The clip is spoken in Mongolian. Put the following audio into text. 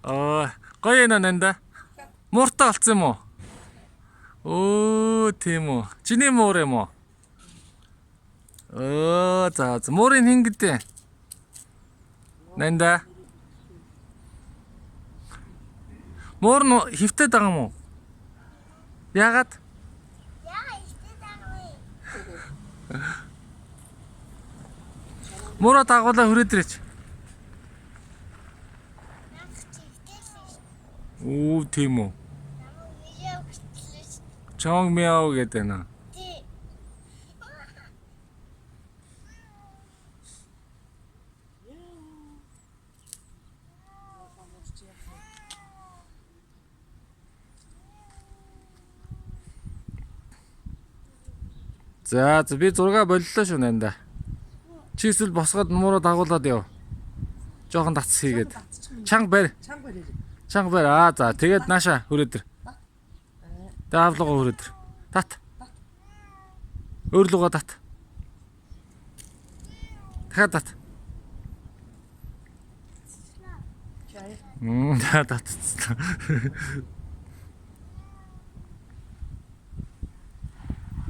Аа, гоё нэ нанда. Мууртай болсон юм уу? Өө, тийм үү. Чиний муур юм уу? Өө, за за муурын хин гэдэг. Нанда. Муур нь хөвтөд байгаа юм уу? Яагаад? Яа, ихтэй дагвэ. Муураа дагуулаа хүрээд ирээч. Нах чигтэл ш. Үү, тийм үү. Намайг мяу гэтэл ш. Чонг мяу гэдэг нэ. Тий. За за би зурга боллоо шүү нанда. Чи эсвэл босгоод муураа дагуулад яв. Жохон татс хийгээд. Чанга барь. Чанга барь. Чанга барь. Аа за тэгээд нааша хүрээд ир. Тэгээд аавлуугаа хүрээд ир. Тат. Өөр лугаа тат. Дахиад тат. Чай. Мм татцлаа.